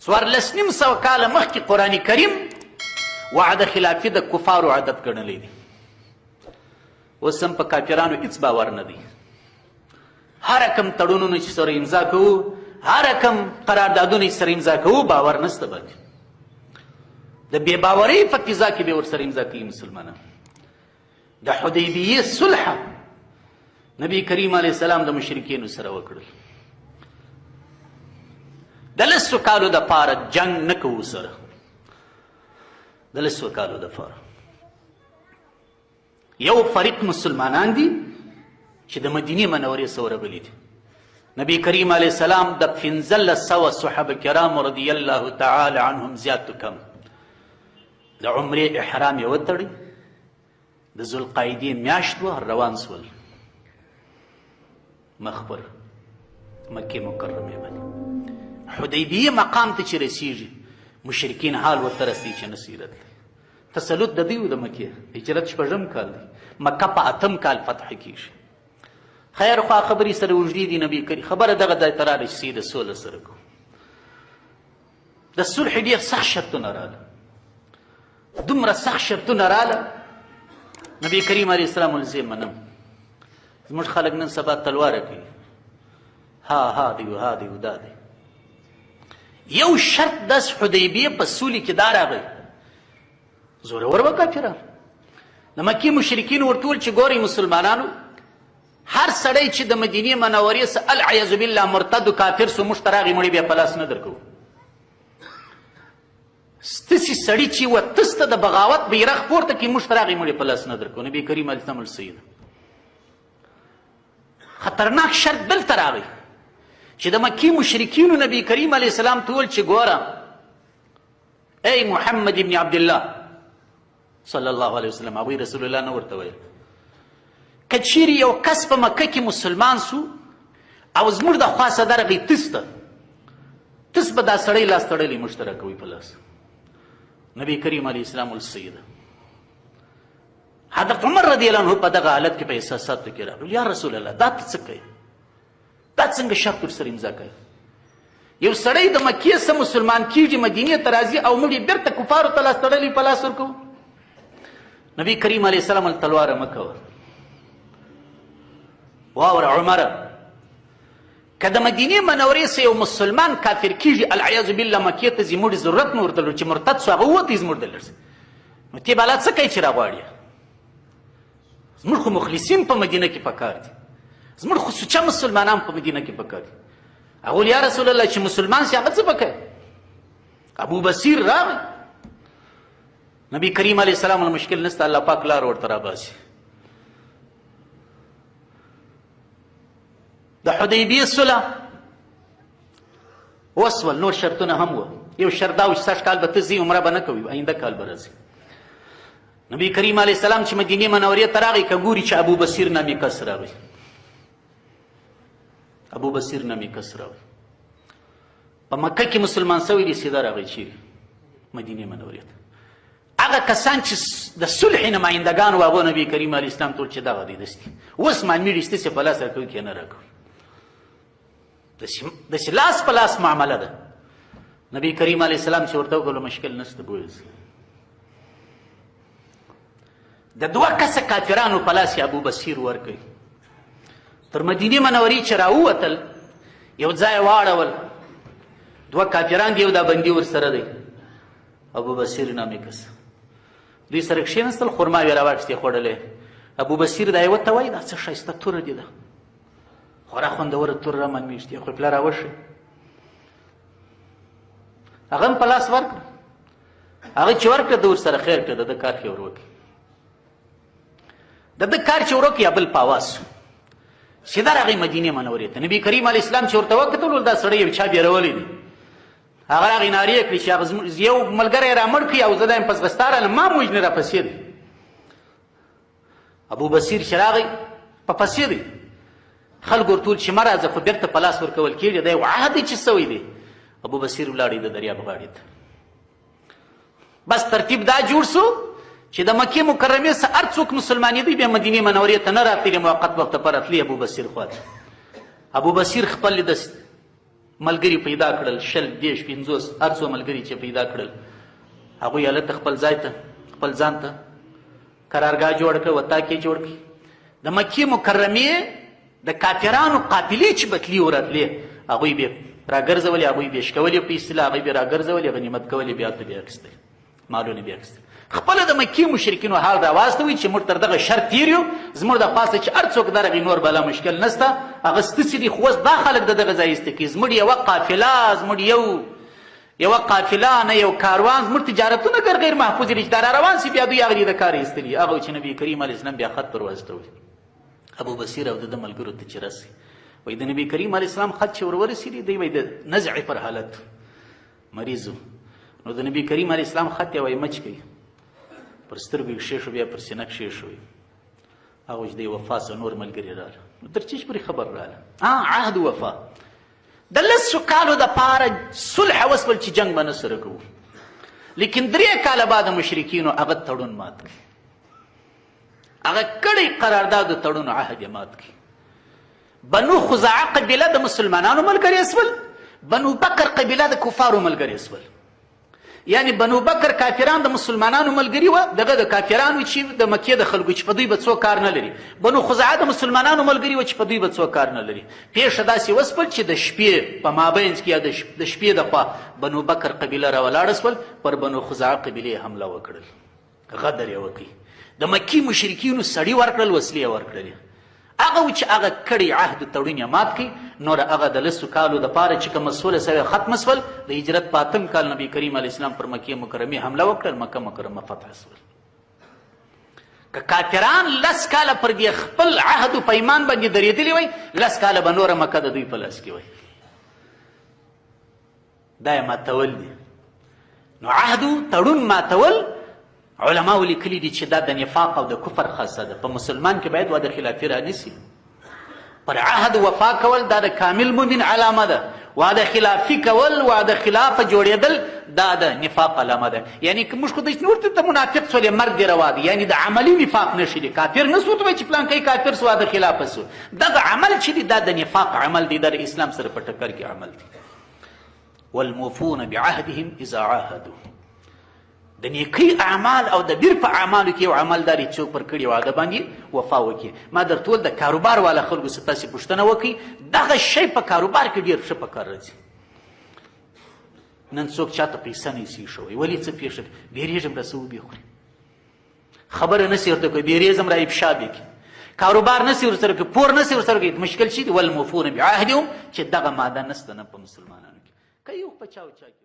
1450 کاله مخکې قرآن کریم وعده خلافي د کفارو عادت ګڼلی دی. اوس هم په کافرانو هیڅ باور نه دی. هر کم تړونونه چې سره امضا کوو، هر کم قراردادونه چې سره امضا کوو، باور نشته باندې. د بې باورۍ په فضا کې به ورسره امضا کوي مسلمانان. د حدیبیې صلح نبی کریم علیه السلام د مشرکینو سره وکړل. د لسو کالو دپاره جنګ نه کوو سره، د لسو کالو دپاره. یو فریق مسلمانان دي چې د مدینې منورې سره ورغلي دي. نبی کریم علیه السلام د 1500 صحابه کرام رضی الله تعالی عنهم زیات کم د عمرې احرام یې وتړي. د ذوالقعدې میاشت وه، روان سول مخ پر مکې مکرمې باندې. حدیبیې مقام ته چې رسیږي، مشرکین حال ورته رسي چې نه سي راتلی. تسلط د دوی د مکې، هجرت شپږم کال دی، مکه په اتم کال فتح کیږي. خیر خوا خبرې سره اوږدې دي. نبی کریم خبره دغه ځای ته راغله چې سید سوله سره کوو. د صلح ډېر سخت شرطونه راغله، دومره سخت شرطونه راغله. نبی کریم علیه السلام ویل زه یې منم. زموږ خلک نن سبا تلواره کوي، ها ها دی ها دی دا دی. یو شرط داس حدیبیې په سولې کې دا راغی، زورور وه کافران. د مکې مشرکین ورته وویل چې ګورئ مسلمانانو، هر سړی چې د مدینې منورې څخه العیاذ بالله مرتد کافر سو، موږ ته راغی، مړی بیا په لاس نه درکوو. ستاسې سړي چې وه تسته د بغاوت بیرغ پورته کړي، موږ ته راغی، مړی په لاس نه درکوو. نبی کریم علیه السلام ویل صحیح ده. خطرناک شرط دلته راغی چې د مکې مشرکینو نبی کریم علیه السلام ته وویل چې ګوره ای محمد ابن عبدالله صلی الله علیه وسلم، هغوی رسول الله نه ورته ویل، که چیرې یو کس په مکه کې مسلمان سو او زموږ د خوا څخه درغی تس ته، تس به دا سړی لاس تړلی موږ ته راکوي په لاس. نبی کریم علیه السلام ویل صحیح ده. حضرت عمر رضی الله عنه په دغه حالت کې په احساساتو کې راغی، یا رسول الله دا ته څه کوې، دا څنګه شرط ورسره امضا کوې؟ یو سړی د مکې څخه مسلمان کیږي، مدینې ته راځي او موږ یې بیرته کفارو ته لاس تړلی په لاس ورکوو. نبی کریم علیه السلام ویل تلواره مه کوه. واوره عمره، که د مدینې منورې څخه یو مسلمان کافر کیږي العیاذ بالله مکې ته ځي، موږ ضرورت نه ورته لرو چې مرتد سو هغه ووتی زموږ د لړ، نو ته به لا څه کوې چې راغواړي؟ زموږ خو مخلصین په مدینه کې پکار دي، زموږ خو سوچه مسلمانان په مدینه کې پکار دي. هغه ویل یا رسول الله چې مسلمان شي هغه څه به کوي؟ ابو بصیر راغی، نبی کریم علیه السلام مشکل نشته، الله پاک لار ورته راباسي. د حدیبیې صلح وسول، نور شرطونه هم وو. یو شرط دا و چې سږ کال به ته ځې عمره به نه کوي، آینده کال به راځي. نبی کریم علیه السلام چې مدینې منورې ته راغی، که ګوري چې ابو بصیر نامې کس راغی، ابو بصیر نامې کس راغی، په مکه کې مسلمان سوی دی، سیده راغی چیرې مدینې منورې ته. هغه کسان چې د صلح نمایندګان وو، هغو نبی کریم علیه السلام ته ویل چې دغه دی دستي اوس معلومېږي چې ستاسې په لاس راکوي که نه راکوي. داسې لاس په لاس معامله ده. نبی کریم علیه السلام چې ورته وکړو مشکل نشته بوځي. د دوه کسه کافرانو په لاس ابو بصیر ورکوي. تر مدینې منورې چې راووتل، یو ځای واړول، دوه کافران دي، یو دا بندي ورسره دی، ابو بصیر نامې کس. دوی سره کښېناستل، خرما یې راواخیستې خوړلې. ابو بصیر دا یوه ته وایي دا څه ښایسته توره دي ده، خورا خوندوره توره را معلومېږي، خو پله راوښیي. هغه هم په لاس ورکړه، هغه چې ورکړه ده ورسره خیر کړه، د ده کار ښې ور وکړي. د ده کار چې ورکړي بل په اواز سو، سیده راغی مدینې منورې ته. نبی کریم علیه السلام چې ورته وکتل، ول دا سړی یو چا بیرولی دی. هغه راغی نارې یې کړې چې هغه یو ملګری یې رامړ کړي او زه دا یم په ځغستا راغلم، ما هم وژني راپسې دی. ابو بصیر چې راغی په پسې دی، خلکو ورته وویل چې مه راځه، خو بېرته په لاس ورکول کېږي، دا یو عهد دی چې سوی دی. ابو بصیر ولاړی د دریاب غاړې ته. بس ترتیب دا جوړ سو چې د مکې مکرمې څخه هر څوک مسلمانېدی بیا مدینې منورې ته نه راتللی، موقت وخت لپاره تللی ابو بصیر خوا ته. ابو بصیر خپل د ملګري پیدا کړل، 20، 30، 50، هر څو ملګري چې پیدا کړل، هغوی هلته خپل ځای ته خپل ځان ته قرارګاه جوړ کړه، وطاق یې جوړ کړي. د مکې مکرمې د کافرانو قافلې چې به تلې ورتلې، هغوی به راګرځولې، هغوی به شکولې په اصطلاح، هغوی به راګرځولې، غنیمت کولې، بیا ته به اخیستلې، مالونه به اخیستل. خپله د مکې مشرکینو حال راواستوي چې موږ تر دغه شرط تېر یو، زموږ د پاسه چې هر څوک درغی نور بلا مشکل نسته، هغه ستسې دي، خو اوس دا خلک د دغه ځای ایسته کړي. زموږ یوه قافله، زموږ یوه قافله نه یو کاروان، زموږ تجارتونه ګر غیر محفوظ دي چې دا را روان سي، بیا دوی هغه دي د کار ایستلي. هغه چې نبي کریم علیه السلام بیا خط پر واستوي ابو بصیر او د ده ملګرو ته چې رسي، وایي د نبي کریم علیه السلام خط چې ور ورسېدي، دی وایي د نزع پر حالت مریض، نو د نبی کریم علیه السلام خط یې وایي مچ کوي، پر سترګو یې کښېښو، بیا پر سینه کښېښوي. هغه چې دی وفا سه نور ملګري راغله، نو تر چیش پورې خبر راغله، عهد وفا د لسو کالو دپاره صلح وسول چې جنګ به نه سره کوو، لیکن 3 کاله بعد مشرکینو هغه تړون مات کړ، هغه کړی قرارداد تړون عهد یې مات کړ. بنو خزاعه قبیله د مسلمانانو ملګري سول، بنو بکر قبیله د کفارو ملګري سول. یعنی بنو بکر کافران د مسلمانانو ملګري وه، دغه د کافرانو چې د مکې د خلکو چې په دوی به څوک کار نه لري. بنو خزاعه د مسلمانانو ملګري وه چې په دوی به څوک کار نه لري. پېښه داسې وسول چې د شپې په مابینځ کې یا د شپې د خوا بنو بکر قبیله راولاړه سول، پر بنو خزاعه قبیلې حمله وکړل، غدر یې وکړي. د مکې مشرکینو سړي ورکړل، وسلې یې ورکړلې. هغه و چې هغه کړی عهد تړون یې مات کړي. نور هغه د لسو کالو دپاره چې کومه سوله سوې ختمه سول. د هجرت په 8 کال نبي کریم علیه السلام پر مکې مکرمې حمله وکړل، مکه مکرمه فتح سول. که کافران 10 کاله پر دې خپل عهد و پیمان باندې درېدلي وای، 10 کاله به نوره مکه د دوی په لاس کې وای. دا یې ماتول دي. نو عهد تړون ماتول علماو لیکلي دي چې دا د نفاق او د کفر خاصه ده. په مسلمان کې باید وعده خلافي رانیسي. پر عهد وفا کول دا د کامل مؤمن علامه ده. وعده خلافي کول، وعده خلاف جوړېدل دا د نفاق علامه ده. یعنی که موږ خو داسې نور ته منافق سولې، مرګ دې روا دی، یعنی د عملي نفاق نښې دي. کافر نه سو ته وایي چې پلانکی کافر سو، وعده خلاف سو. دغه عمل چې دی دا د نفاق عمل دی، دا د اسلام سره په ټکر کې عمل دی. والموفون بعهدهم اذا عاهدوا، د نیکی اعمال او د بیر په اعمالو کې یو عمل داری څوک پر کړي وعده باندې وفا وکړي. ما درته وویل د کاروبار والا خلکو څخه تاسې پوښتنه وکړئ، دغه شی په کاروبار کې ډېر ښه په کار راځي. نن څوک چاته پیسه نه سي شوی، ولې څه پېښه ده؟ بیریږم را څه وبې خوري، خبره نه سي ورته کوي، بیریږم را افشا بې کړي، کاروبار نه سي ورسره کوي، پور نه سي ورسره کوي. مشکل شي دی والموفون بعهدهم چې دغه ماده نسته نه په مسلمانانو کې، که یو په چا او چا کې.